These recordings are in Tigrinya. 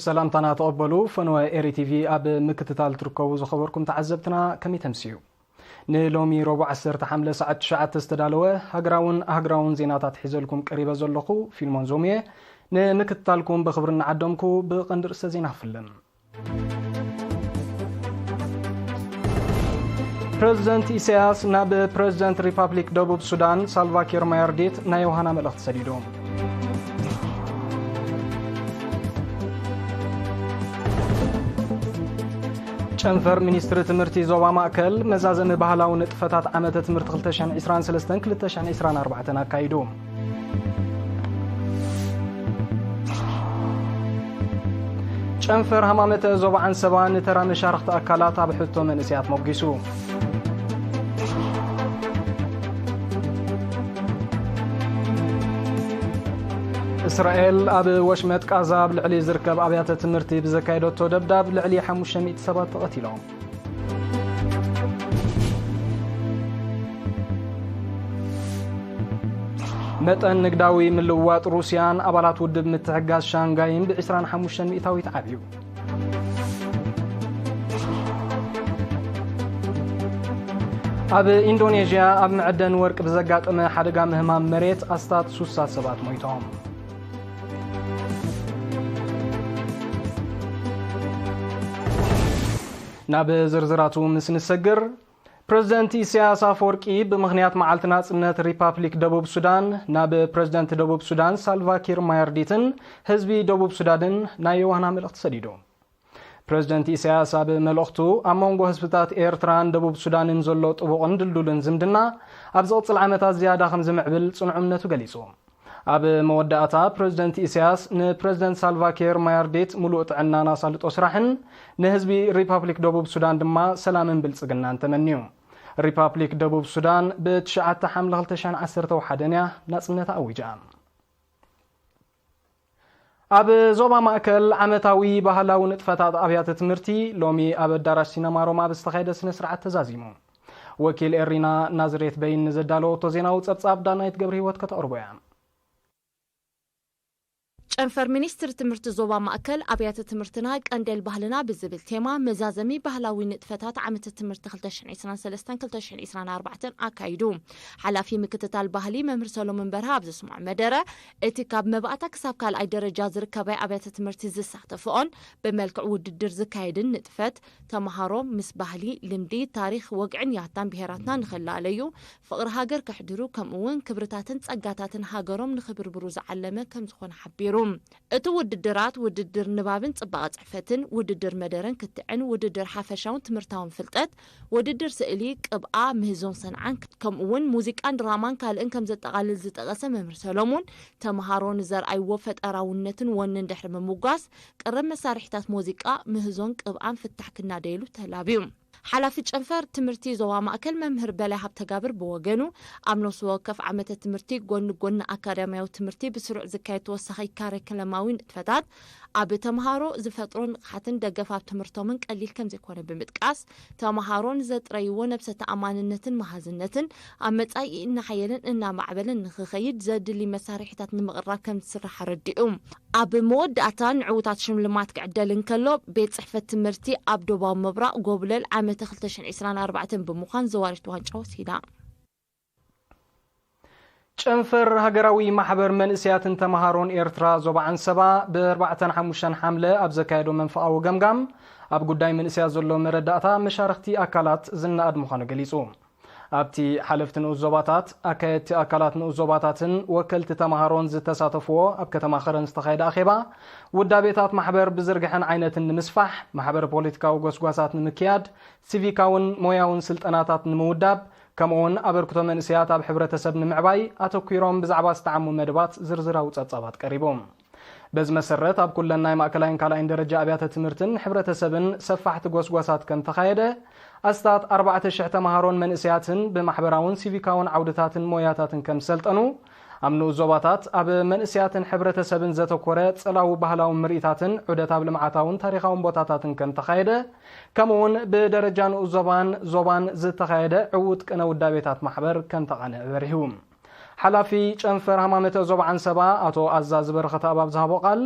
ሰላምታና ተቐበሉ። ፈነወ ኤሪ ቲቪ ኣብ ምክትታል ትርከቡ ዝኸበርኩም ተዓዘብትና ከመይ ተምስዩ? ንሎሚ ረቡዕ ዓሰርተ ሓምለ ሰዓት ትሽዓተ ዝተዳለወ ሃገራውን ኣህጉራውን ዜናታት ሒዘልኩም ቀሪበ ዘለኹ ፊልሞን ዞምየ። ንምክትታልኩም ብኽብሪ እናዓደምኩ ብቐንዲ ርእሰ ዜና ክፍልን። ፕረዚደንት ኢሳያስ ናብ ፕረዚደንት ሪፓብሊክ ደቡብ ሱዳን ሳልቫኪር ማያርዲት ናይ ዮሃና መልእኽቲ ሰዲዱ። ጨንፈር ሚኒስትሪ ትምህርቲ ዞባ ማእከል መዛዘሚ ባህላዊ ንጥፈታት ዓመተ ትምህርቲ ክልተ ሽሕን ዕስራን ሰለስተን ክልተ ሽሕን ዕስራን ኣርባዕተን ኣካይዱ። ጨንፈር ሃማመተ ዞባ ዓንሰባ ንተራ መሻርኽቲ ኣካላት ኣብ ሕቶ መንእሰያት ሞጊሱ። እስራኤል ኣብ ወሽመጥ ቃዛ ኣብ ልዕሊ ዝርከብ ኣብያተ ትምህርቲ ብዘካየደቶ ደብዳብ ልዕሊ ሓሙሽተ ሚእቲ ሰባት ተቐቲሎም። መጠን ንግዳዊ ምልውዋጥ ሩስያን ኣባላት ውድብ ምትሕግጋዝ ሻንጋይን ብ ዕስራን ሓሙሽተን ሚእታዊት ዓብዩ። ኣብ ኢንዶኔዥያ ኣብ መዐደኒ ወርቂ ብዘጋጠመ ሓደጋ ምህማም መሬት ኣስታት ሱሳ ሰባት ሞይቶም። ናብ ዝርዝራቱ ምስ ንሰግር፣ ፕረዚደንት ኢሳያስ ኣፈወርቂ ብምኽንያት መዓልቲ ናጽነት ሪፓብሊክ ደቡብ ሱዳን ናብ ፕረዚደንት ደቡብ ሱዳን ሳልቫኪር ማያርዲትን ህዝቢ ደቡብ ሱዳንን ናይ ዮሃና መልእኽቲ ሰዲዱ። ፕረዚደንት ኢሳያስ ኣብ መልእኽቱ፣ ኣብ መንጎ ህዝብታት ኤርትራን ደቡብ ሱዳንን ዘሎ ጥቡቕን ድልዱልን ዝምድና ኣብ ዝቕጽል ዓመታት ዝያዳ ከም ዝምዕብል ጽኑዕ እምነቱ ገሊጹ። ኣብ መወዳእታ፣ ፕረዚደንት ኢሳያስ ንፕረዚደንት ሳልቫኪር ማያርዲት ምሉእ ጥዕናን ኣሳልጦ ስራሕን፣ ንህዝቢ ሪፓብሊክ ደቡብ ሱዳን ድማ ሰላምን ብልጽግናን ተመንዩ። ሪፓብሊክ ደቡብ ሱዳን ብ ትሽዓተ ሓምለ ክልተ ሽሕን ዓሰርተ ሓደን እያ ናጽነታ ኣዊጃ። ኣብ ዞባ ማእከል ዓመታዊ ባህላዊ ንጥፈታት ኣብያተ ትምህርቲ ሎሚ ኣብ ኣዳራሽ ሲነማ ሮማ ብዝተኻየደ ስነ ስርዓት ተዛዚሙ። ወኪል ኤሪና ናዝሬት በይን ንዘዳለወቶ ዜናዊ ጸብጻብ ዳናይት ገብረ ህይወት ከተቕርቦ እያ። ጨንፈር ሚኒስትሪ ትምህርቲ ዞባ ማእከል ኣብያተ ትምህርትና ቀንዴል ባህልና ብዝብል ቴማ መዛዘሚ ባህላዊ ንጥፈታት ዓመተ ትምህርቲ ክልተ ሽሕን ዕስራን ሰለስተን ክልተ ሽሕን ዕስራን ኣርባዕተን ኣካይዱ። ሓላፊ ምክትታል ባህሊ መምህር ሰሎሞን በርሀ ኣብ ዘስምዖ መደረ፣ እቲ ካብ መባእታ ክሳብ ካልኣይ ደረጃ ዝርከባ ኣብያተ ትምህርቲ ዝሳተፍኦን ብመልክዕ ውድድር ዝካየድን ንጥፈት፣ ተምሃሮ ምስ ባህሊ፣ ልምዲ፣ ታሪኽ፣ ወግዕን ያታን ብሄራትና ንኽላለዩ፣ ፍቕሪ ሃገር ከሕድሩ፣ ከምኡ እውን ክብርታትን ጸጋታትን ሃገሮም ንኽብርብሩ ዝዓለመ ከም ዝኾነ ሓቢሩ። እቲ ውድድራት ውድድር ንባብን ጽባቐ ጽሕፈትን፣ ውድድር መደረን ክትዕን፣ ውድድር ሓፈሻውን ትምህርታውን ፍልጠት፣ ውድድር ስእሊ፣ ቅብኣ፣ ምህዞን ሰንዓን፣ ከምኡ እውን ሙዚቃን ድራማን ካልእን ከም ዘጠቓልል ዝጠቐሰ መምህር ሰሎሙን፣ ተምሃሮ ንዘርኣይዎ ፈጠራውነትን ወንን ድሕሪ ምምጓስ፣ ቅርብ መሳርሒታት ሙዚቃ፣ ምህዞን ቅብኣን ፍታሕ ክናደየሉ ተላብዩ። ሓላፊ ጨንፈር ትምህርቲ ዞባ ማእከል መምህር በላይ ሃብተጋብር ብወገኑ፣ ኣብ ነፍሲ ወከፍ ዓመተ ትምህርቲ ጎኒ ጎኒ ኣካዳሚያዊ ትምህርቲ ብስሩዕ ዝካየድ ተወሳኺ ካሪክለማዊ ንጥፈታት፣ ኣብ ተምሃሮ ዝፈጥሮ ንቕሓትን ደገፍ ኣብ ትምህርቶምን ቀሊል ከም ዘይኮነ ብምጥቃስ፣ ተምሃሮ ንዘጥረይዎ ነብሰ ተኣማንነትን መሃዝነትን ኣብ መጻኢ እናሓየለን እናማዕበለን ንኽኸይድ ዘድሊ መሳርሒታት ንምቕራብ ከም ዝስራሕ ኣረዲኡ። ኣብ መወዳእታ ንዕዉታት ሽልማት ክዕደል እንከሎ፣ ቤት ጽሕፈት ትምህርቲ ኣብ ዶባዊ ምብራቕ ጎብለል ዓመተ ክልተ ሽሕን ዕስራን ኣርባዕተን ብምዃን ዘዋሪት ዋንጫ ወሲዳ። ጨንፈር ሃገራዊ ማሕበር መንእሰያትን ተምሃሮን ኤርትራ ዞባ ዓንሰባ ብ ኣርባዕተን ሓሙሽተን ሓምለ ኣብ ዘካየዶ መንፈቓዊ ገምጋም፣ ኣብ ጉዳይ መንእሰያት ዘሎ መረዳእታ መሻርኽቲ ኣካላት ዝነኣድ ምዃኑ ገሊጹ። ኣብቲ ሓለፍቲ ንኡስ ዞባታት፣ ኣካየድቲ ኣካላት ንኡስ ዞባታትን ወከልቲ ተምሃሮን ዝተሳተፍዎ ኣብ ከተማ ኸረን ዝተኻየደ ኣኼባ፣ ውዳቤታት ማሕበር ብዝርግሐን ዓይነትን ንምስፋሕ፣ ማሕበረ ፖለቲካዊ ጎስጓሳት ንምክያድ፣ ሲቪካውን ሞያውን ስልጠናታት ንምውዳብ፣ ከምኡውን ኣበርክቶ መንእሰያት ኣብ ሕብረተሰብ ንምዕባይ ኣተኲሮም ብዛዕባ ዝተዓሙ መደባት ዝርዝራዊ ጸብጻባት ቀሪቡ። በዚ መሰረት፣ ኣብ ኩለን ናይ ማእከላይን ካልኣይን ደረጃ ኣብያተ ትምህርትን ሕብረተሰብን ሰፋሕቲ ጎስጓሳት ከም ተኻየደ፣ ኣስታት ኣርባዕተ ሽሕ ተምሃሮን መንእሰያትን ብማሕበራውን ሲቪካውን ዓውድታትን ሞያታትን ከም ዝሰልጠኑ፣ ኣብ ንኡስ ዞባታት ኣብ መንእሰያትን ሕብረተሰብን ዘተኮረ ጸላዊ ባህላዊ ምርኢታትን ዑደት ኣብ ልምዓታውን ታሪኻውን ቦታታትን ከም ተኻየደ፣ ከምኡውን ብደረጃ ንኡስ ዞባን ዞባን ዝተኻየደ ዕዉት ቅነ ውዳቤታት ማሕበር ከም ተቓንዐ በሪሁ። ሓላፊ ጨንፈር ሃማመተ ዞባ ዓንሰባ ኣቶ ኣዛዚ በረኸተኣብ ኣብ ዝሃቦ ቃል፣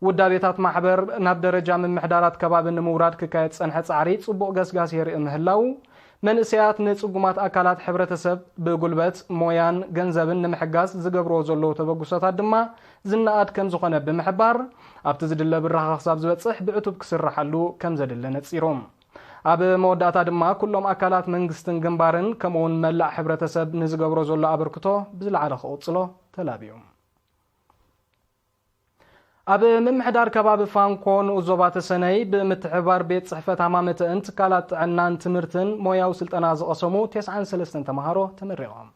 ውዳቤታት ማሕበር ናብ ደረጃ ምምሕዳራት ከባቢ ንምውራድ ክካየድ ዝጸንሐ ጻዕሪ ጽቡቕ ገስጋስ የርኢ ምህላው፣ መንእሰያት ንጽጉማት ኣካላት ሕብረተሰብ ብጉልበት፣ ሞያን ገንዘብን ንምሕጋዝ ዝገብርዎ ዘለዉ ተበግሶታት ድማ ዝነኣድ ከም ዝኾነ ብምሕባር፣ ኣብቲ ዝድለ ብራኸ ክሳብ ዝበጽሕ ብዕቱብ ክስርሓሉ ከም ዘድለ ነጺሮም። ኣብ መወዳእታ ድማ ኩሎም ኣካላት መንግስትን ግንባርን ከምኡውን መላእ ሕብረተሰብ ንዝገብሮ ዘሎ ኣበርክቶ ብዝለዓለ ክቕጽሎ ተላብዮም። ኣብ ምምሕዳር ከባቢ ፋንኮ ንኡስ ዞባ ተሰነይ ብምትሕብባር ቤት ጽሕፈት ሃማመተእን ትካላት ጥዕናን ትምህርትን ሞያዊ ስልጠና ዝቐሰሙ ተስዓን ሰለስተን ተምሃሮ ተመሪቖም።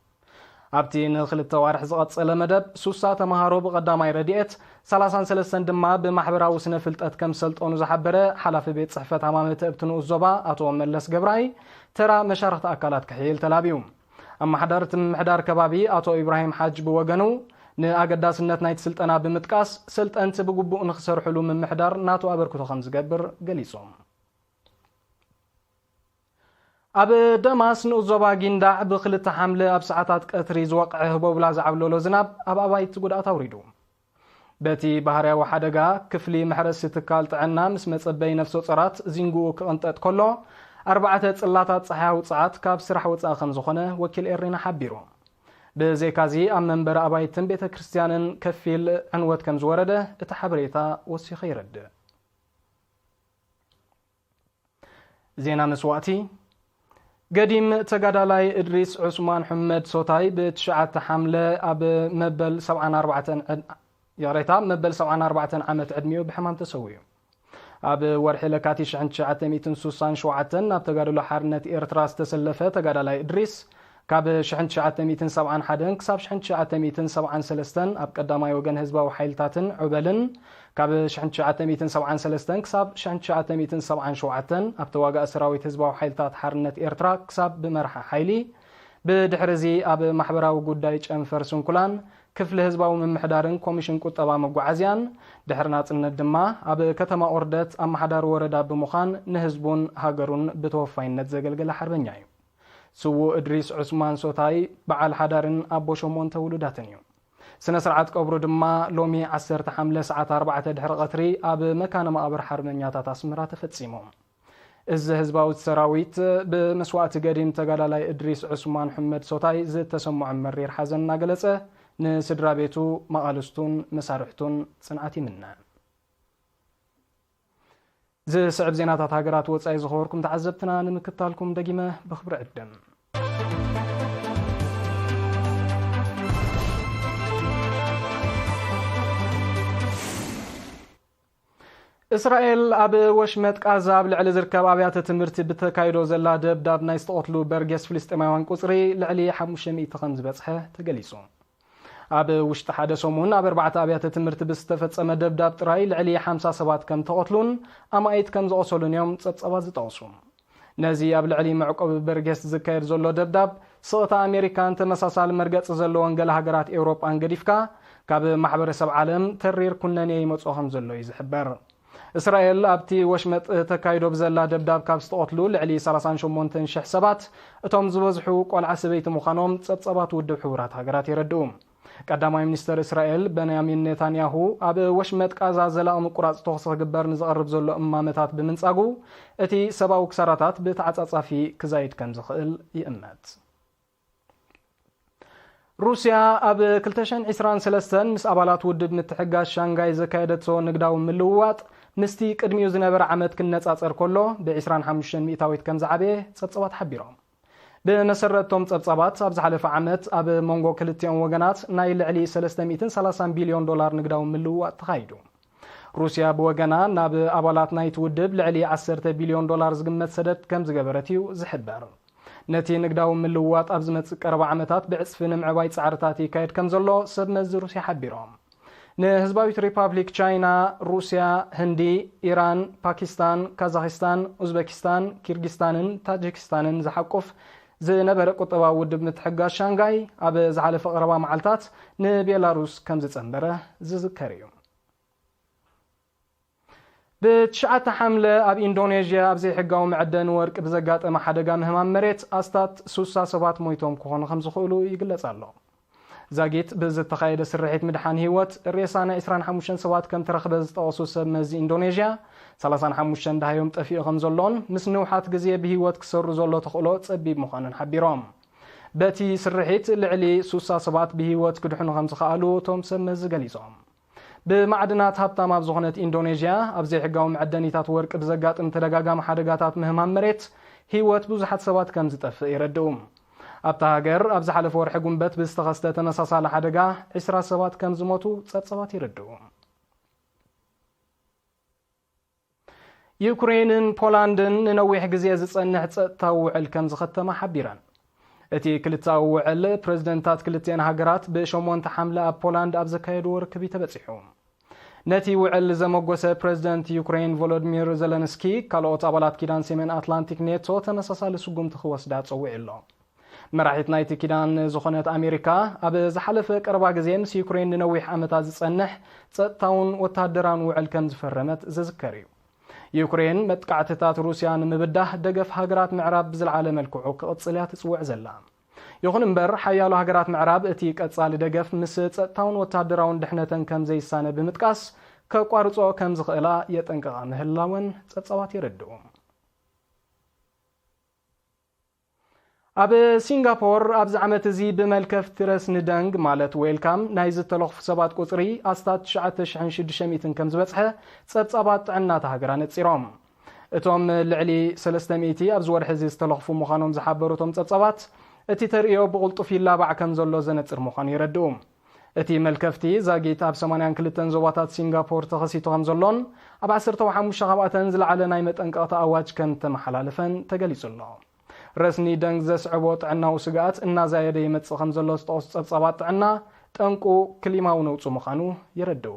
ኣብቲ ንክልተ ዋርሕ ዝቐጸለ መደብ ሱሳ ተምሃሮ ብቐዳማይ ረድኤት፣ ሰላሳን ሰለስተን ድማ ብማሕበራዊ ስነ ፍልጠት ከም ሰልጠኑ ዝሓበረ ሓላፊ ቤት ጽሕፈት ሃማመተእ ኣብቲ ንኡስ ዞባ ኣቶ መለስ ገብራይ፣ ተራ መሻርኽቲ ኣካላት ክሕይል ተላብዩ። ኣመሓዳሪ እቲ ምምሕዳር ከባቢ ኣቶ ኢብራሂም ሓጅ ብወገኑ፣ ንኣገዳስነት ናይቲ ስልጠና ብምጥቃስ፣ ሰልጠንቲ ብግቡእ ንኽሰርሕሉ ምምሕዳር ናቱ ኣበርክቶ ከም ዝገብር ገሊጹ። ኣብ ደማስ ንኡስ ዞባ ጊንዳዕ ብክልተ ሓምለ ኣብ ሰዓታት ቀትሪ ዝወቕዐ ህቦብላ ዝዓብለሎ ዝናብ ኣብ ኣባይቲ ጉድኣት ኣውሪዱ። በቲ ባህርያዊ ሓደጋ፣ ክፍሊ መሕረሲ ትካል ጥዕና ምስ መጸበይ ነፍሰ ጾራት ዚንግኡ ክቕንጠጥ ከሎ፣ ኣርባዕተ ጽላታት ጸሓያዊ ጸዓት ካብ ስራሕ ወጻኢ ከም ዝኾነ ወኪል ኤሪና ሓቢሩ። ብዘይካዚ፣ ኣብ መንበሪ ኣባይትን ቤተ ክርስቲያንን ከፊል ዕንወት ከም ዝወረደ እቲ ሓበሬታ ወሲኹ የረድእ። ዜና መስዋእቲ። ገዲም ተጋዳላይ እድሪስ ዑስማን ሑመድ ሶታይ ብትሽዓተ ሓምለ ኣብ መበል ሰብዓን ኣርባዕተን ዕድ-፣ ይቕሬታ፣ መበል ሰብዓን ኣርባዕተን ዓመት ዕድሚኡ ብሕማም ተሰዊኡ። ኣብ ወርሒ ለካቲት ሽሕን ትሽዓተ ሚእትን ሱሳን ሸውዓተን ኣብ ተጋድሎ ሓርነት ኤርትራ ዝተሰለፈ ተጋዳላይ እድሪስ፣ ካብ ሽሕን ትሽዓተ ሚእትን ሰብዓን ሓደን ክሳብ ሽሕን ትሽዓተ ሚእትን ሰብዓን ሰለስተን ኣብ ቀዳማይ ወገን ህዝባዊ ሓይልታትን ዑበልን፣ ካብ ሽሕን ትሽዓተ ሚእትን ሰብዓን ሰለስተን ክሳብ ሽሕን ትሽዓተ ሚእትን ሰብዓን ሸውዓተን ኣብ ተዋጋኢ ሰራዊት ህዝባዊ ሓይልታት ሓርነት ኤርትራ ክሳብ ብመርሓ ሓይሊ፣ ብድሕሪ እዚ ኣብ ማሕበራዊ ጉዳይ ጨንፈር ስንኩላን፣ ክፍሊ ህዝባዊ ምምሕዳርን ኮሚሽን ቁጠባ መጓዓዝያን፣ ድሕሪ ናጽነት ድማ ኣብ ከተማ ኦርደት ኣመሓዳሪ ወረዳ ብምዃን ንህዝቡን ሃገሩን ብተወፋይነት ዘገልገለ ሓርበኛ እዩ። ስዉእ እድሪስ ዑስማን ሶታይ በዓል ሓዳርን ኣቦ ሸሞንተ ውሉዳትን እዩ። ስነ ስርዓት ቀብሩ ድማ ሎሚ ዓሰርተ ሓምለ ሰዓት ኣርባዕተ ድሕሪ ቀትሪ ኣብ መካነ መቓብር ሓርበኛታት ኣስመራ ተፈጺሙ። እዚ ህዝባዊ ሰራዊት ብመስዋእቲ ገዲም ተጋዳላይ እድሪስ ዑስማን ሑመድ ሶታይ ዝተሰምዖ መሪር ሓዘን እናገለጸ፣ ንስድራ ቤቱ፣ መቓልስቱን መሳርሕቱን ጽንዓት ይምነ። ዝስዕብ ዜናታት ሃገራት ወጻኢ ዝኸበርኩም ተዓዘብትና ንምክታልኩም ደጊመ ብኽብሪ ዕድም። እስራኤል ኣብ ወሽመጥ ቃዛ ኣብ ልዕሊ ዝርከብ ኣብያተ ትምህርቲ ብተካይዶ ዘላ ደብዳብ ናይ ዝተቐትሉ በርጌስ ፍልስጤማውያን ቁጽሪ ልዕሊ ሓሙሽተ ሚእቲ ከም ዝበጽሐ ተገሊጹ። ኣብ ውሽጢ ሓደ ሰሙን ኣብ ኣርባዕተ ኣብያተ ትምህርቲ ብዝተፈጸመ ደብዳብ ጥራይ ልዕሊ ሓምሳ ሰባት ከም ተቐትሉን ኣማኢት ከም ዝቖሰሉን እዮም ጸብጻባት ዝጠቕሱ። ነዚ ኣብ ልዕሊ መዕቆቢ በርጌስ ዝካየድ ዘሎ ደብዳብ፣ ስቕታ ኣሜሪካን ተመሳሳሊ መርገጺ ዘለወን ገለ ሃገራት ኤውሮጳን ገዲፍካ፣ ካብ ማሕበረሰብ ዓለም ተሪር ኩነኔ ይመጾ ከም ዘሎ እዩ ዝሕበር። እስራኤል ኣብቲ ወሽመጥ ተካይዶ ብዘላ ደብዳብ ካብ ዝተቐትሉ ልዕሊ ሰላሳን ሸሞንተን ሽሕ ሰባት፣ እቶም ዝበዝሑ ቆልዓ ሰበይቲ ምዃኖም ጸብጻባት ውድብ ሕቡራት ሃገራት የረድኡ። ቀዳማይ ሚኒስተር እስራኤል በንያሚን ኔታንያሁ፣ ኣብ ወሽመጥ ቃዛ ዘላቒ ምቁራጽ ተኹሲ ክግበር ንዝቐርብ ዘሎ እማመታት ብምንጻጉ፣ እቲ ሰብኣዊ ክሳራታት ብተዓጻጻፊ ክዛይድ ከም ዝኽእል ይእመት። ሩስያ ኣብ ክልተ ሽሕን ዕስራን ሰለስተን ምስ ኣባላት ውድብ ምትሕግጋዝ ሻንጋይ ዘካየደቶ ንግዳዊ ምልውዋጥ፣ ምስቲ ቅድሚኡ ዝነበረ ዓመት ክነጻጸር ከሎ፣ ብ ዕስራን ሓሙሽተን ሚእታዊት ከም ዝዓበየ ጸብጻባት ሓቢሮም። ብመሰረት እቶም ጸብጻባት፣ ኣብ ዝሓለፈ ዓመት ኣብ መንጎ ክልቲኦም ወገናት ናይ ልዕሊ ሰለስተ ሚእትን ሰላሳን ቢልዮን ዶላር ንግዳዊ ምልውዋጥ ተኻይዱ። ሩስያ ብወገና፣ ናብ ኣባላት ናይቲ ውድብ ልዕሊ ዓሰርተ ቢልዮን ዶላር ዝግመት ሰደድ ከም ዝገበረት እዩ ዝሕበር። ነቲ ንግዳዊ ምልውዋጥ ኣብ ዝመጽእ ቀረባ ዓመታት ብዕጽፊ ንምዕባይ ጻዕርታት ይካየድ ከም ዘሎ ሰብ መዚ ሩስያ ሓቢሮም። ንህዝባዊት ሪፓብሊክ ቻይና፣ ሩስያ፣ ህንዲ፣ ኢራን፣ ፓኪስታን፣ ካዛኪስታን፣ ኡዝበኪስታን፣ ኪርጊስታንን ታጂኪስታንን ዝሓቁፍ ዝነበረ ቁጠባዊ ውድብ ምትሕግጋዝ ሻንጋይ፣ ኣብ ዝሓለፈ ቀረባ መዓልታት ንቤላሩስ ከም ዝጸንበረ ዝዝከር እዩ። ብትሽዓተ ሓምለ ኣብ ኢንዶኔዥያ ኣብ ዘይሕጋዊ መዐደኒ ወርቂ ብዘጋጠመ ሓደጋ ምህማም መሬት ኣስታት ሱሳ ሰባት ሞይቶም ክኾኑ ከም ዝኽእሉ ይግለጽ ኣሎ። ዛጊት ብዝተኻየደ ስርሒት ምድሓን ህይወት ሬሳ ናይ ዕስራን ሓሙሽተን ሰባት ከም ተረኽበ ዝጠቐሱ ሰብ መዚ ኢንዶኔዥያ፣ ሰላሳን ሓሙሽተን ደሃዮም ጠፊኡ ከም ዘሎን ምስ ንውሓት ግዜ ብህይወት ክሰሩ ዘሎ ተኽእሎ ጸቢብ ምዃኑን ሓቢሮም። በቲ ስርሒት ልዕሊ ሱሳ ሰባት ብህይወት ክድሕኑ ከም ዝኸኣሉ እቶም ሰብ መዚ ገሊጾም። ብማዕድናት ሃብታም ኣብ ዝኾነት ኢንዶኔዥያ፣ ኣብ ዘይሕጋዊ መዐደኒታት ወርቂ ብዘጋጥም ተደጋጋሚ ሓደጋታት ምህማም መሬት ህይወት ብዙሓት ሰባት ከም ዝጠፍእ የረድኡ። ኣብታ ሃገር ኣብ ዝሓለፈ ወርሒ ጉንበት ብዝተኸስተ ተመሳሳሊ ሓደጋ ዕስራ ሰባት ከም ዝሞቱ ጸብጻባት የረድኡ። ዩክሬንን ፖላንድን ንነዊሕ ግዜ ዝጸንሕ ጸጥታዊ ውዕል ከም ዝኸተማ ሓቢረን። እቲ ክልተኣዊ ውዕል ፕረዚደንታት ክልቲአን ሃገራት ብሸሞንተ ሓምለ ኣብ ፖላንድ ኣብ ዘካየድዎ ርክብ እዩ ተበጺሑ። ነቲ ውዕል ዘመጎሰ ፕረዚደንት ዩክሬን ቮሎዲሚር ዘለንስኪ፣ ካልኦት ኣባላት ኪዳን ሰሜን ኣትላንቲክ ኔቶ ተመሳሳሊ ስጉምቲ ክወስዳ ጸዊዑ ኣሎ። መራሒት ናይቲ ኪዳን ዝኾነት ኣሜሪካ፣ ኣብ ዝሓለፈ ቀረባ ግዜ ምስ ዩክሬን ንነዊሕ ዓመታት ዝጸንሕ ጸጥታውን ወተሃደራውን ውዕል ከም ዝፈረመት ዝዝከር እዩ። ዩክሬን መጥቃዕትታት ሩስያ ንምብዳህ ደገፍ ሃገራት ምዕራብ ብዝለዓለ መልክዑ ክቕጽል እያ ትጽውዕ ዘላ። ይኹን እምበር፣ ሓያሎ ሃገራት ምዕራብ እቲ ቀጻሊ ደገፍ ምስ ጸጥታውን ወተሃደራውን ድሕነተን ከም ዘይሳነ ብምጥቃስ፣ ከቋርጾ ከም ዝኽእላ የጠንቅቓ ምህላወን ጸብጻባት የረድኡ። ኣብ ሲንጋፖር ኣብዚ ዓመት እዚ ብመልከፍቲ ረስኒ ደንግ፣ ማለት ዌልካም፣ ናይ ዝተለኽፉ ሰባት ቁጽሪ ኣስታት ትሽዓተ ሽሕን ሽዱሽተ ሚእትን ከም ዝበጽሐ ጸብጻባት ጥዕና እታ ሃገር ኣነጺሮም። እቶም ልዕሊ ሰለስተ ሚእቲ ኣብዚ ወርሒ እዚ ዝተለኽፉ ምዃኖም ዝሓበሩ እቶም ጸብጻባት፣ እቲ ተርእዮ ብቕልጡፍ ይላባዕ ከም ዘሎ ዘነጽር ምዃኑ የረድኡ። እቲ መልከፍቲ ዛጊት ኣብ ሰማንያን ክልተን ዞባታት ሲንጋፖር ተኸሲቱ ከም ዘሎን፣ ኣብ ዓሰርተ ሓሙሽተ ካብኣተን ዝለዓለ ናይ መጠንቀቕታ ኣዋጅ ከም ተመሓላለፈን ተገሊጹ ኣሎ። ረስኒ ደንግ ዘስዕቦ ጥዕናዊ ስግኣት እናዛየደ ይመጽእ ከም ዘሎ ዝጠቐሱ ጸብጻባት ጥዕና፣ ጠንቁ ክሊማዊ ነውጺ ምዃኑ የረድኡ።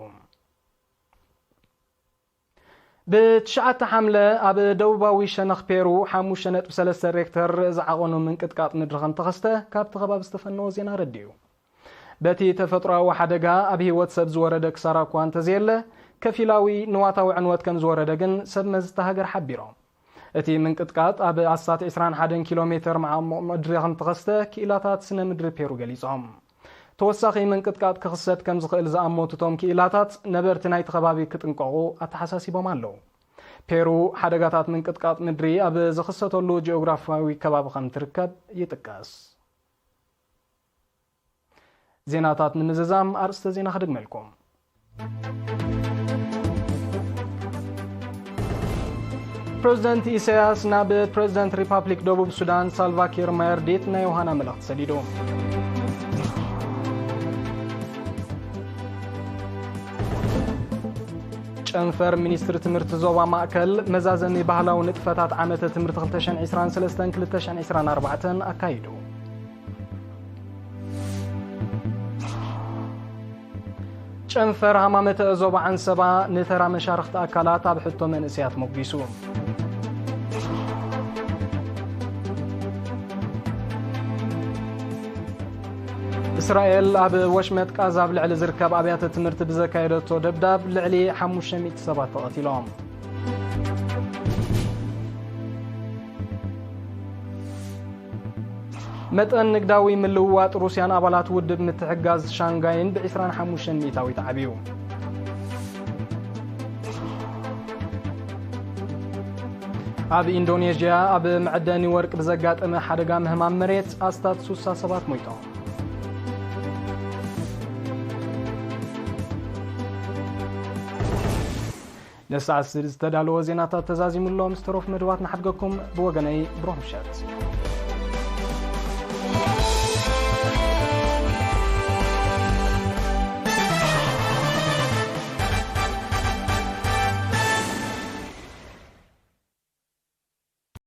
ብትሽዓተ ሓምለ ኣብ ደቡባዊ ሸነኽ ፔሩ ሓሙሽተ ነጥቢ ሰለስተ ሬክተር ዝዓቐኑ ምንቅጥቃጥ ምድሪ ከም ተኸስተ ካብቲ ከባቢ ዝተፈነወ ዜና ኣረዲኡ። በቲ ተፈጥሮኣዊ ሓደጋ ኣብ ህይወት ሰብ ዝወረደ ክሳራ እኳ እንተዘየለ፣ ከፊላዊ ንዋታዊ ዕንወት ከም ዝወረደ ግን ሰብ መዚ እታ ሃገር ሓቢሮም። እቲ ምንቅጥቃጥ ኣብ ኣስታት ዕስራን ሓደን ኪሎ ሜተር መዓሙቕ ምድሪ ከም ተኸስተ ክኢላታት ስነ ምድሪ ፔሩ ገሊጾም። ተወሳኺ ምንቅጥቃጥ ክኽሰት ከም ዝኽእል ዝኣመቱ እቶም ክኢላታት፣ ነበርቲ ናይቲ ከባቢ ክጥንቀቑ ኣተሓሳሲቦም ኣለዉ። ፔሩ ሓደጋታት ምንቅጥቃጥ ምድሪ ኣብ ዝኽሰተሉ ጂኦግራፊያዊ ከባቢ ከም ትርከብ ይጥቀስ። ዜናታት ንምዝዛም ኣርእስተ ዜና ክድግመልኩም። ፕረዚደንት ኢሳያስ ናብ ፕረዚደንት ሪፓብሊክ ደቡብ ሱዳን ሳልቫኪር ማያርዲት ናይ ዮሃና መልእኽቲ ሰዲዱ። ጨንፈር ሚኒስትሪ ትምህርቲ ዞባ ማእከል መዛዘሚ ባህላዊ ንጥፈታት ዓመተ ትምህርቲ ክልተ ሽሕን ዕስራን ሰለስተን ክልተ ሽሕን ዕስራን ኣርባዕተን ኣካይዱ። ጨንፈር ሃማመተ ዞባ ዓንሰባ ንተራ መሻርኽቲ ኣካላት ኣብ ሕቶ መንእሰያት ሞጊሱ። እስራኤል ኣብ ወሽመጥ ቃዛ ኣብ ልዕሊ ዝርከብ ኣብያተ ትምህርቲ ብዘካየደቶ ደብዳብ ልዕሊ ሓሙሽተ ሚእቲ ሰባት ተቐቲሎም። መጠን ንግዳዊ ምልውዋጥ ሩስያን ኣባላት ውድብ ምትሕግጋዝ ሻንጋይን ብ ዕስራን ሓሙሽተን ሚእታዊት ዓብዩ። ኣብ ኢንዶኔዥያ ኣብ መዐደኒ ወርቂ ብዘጋጠመ ሓደጋ ምህማም መሬት ኣስታት ሱሳ ሰባት ሞይቶም። ነሰዓት ዝተዳለወ ዜናታት ተዛዚሙ ኣሎ። ምስ ተረፉ መደባት ንሓድገኩም። ብወገነይ ብሩኽ ምሸት።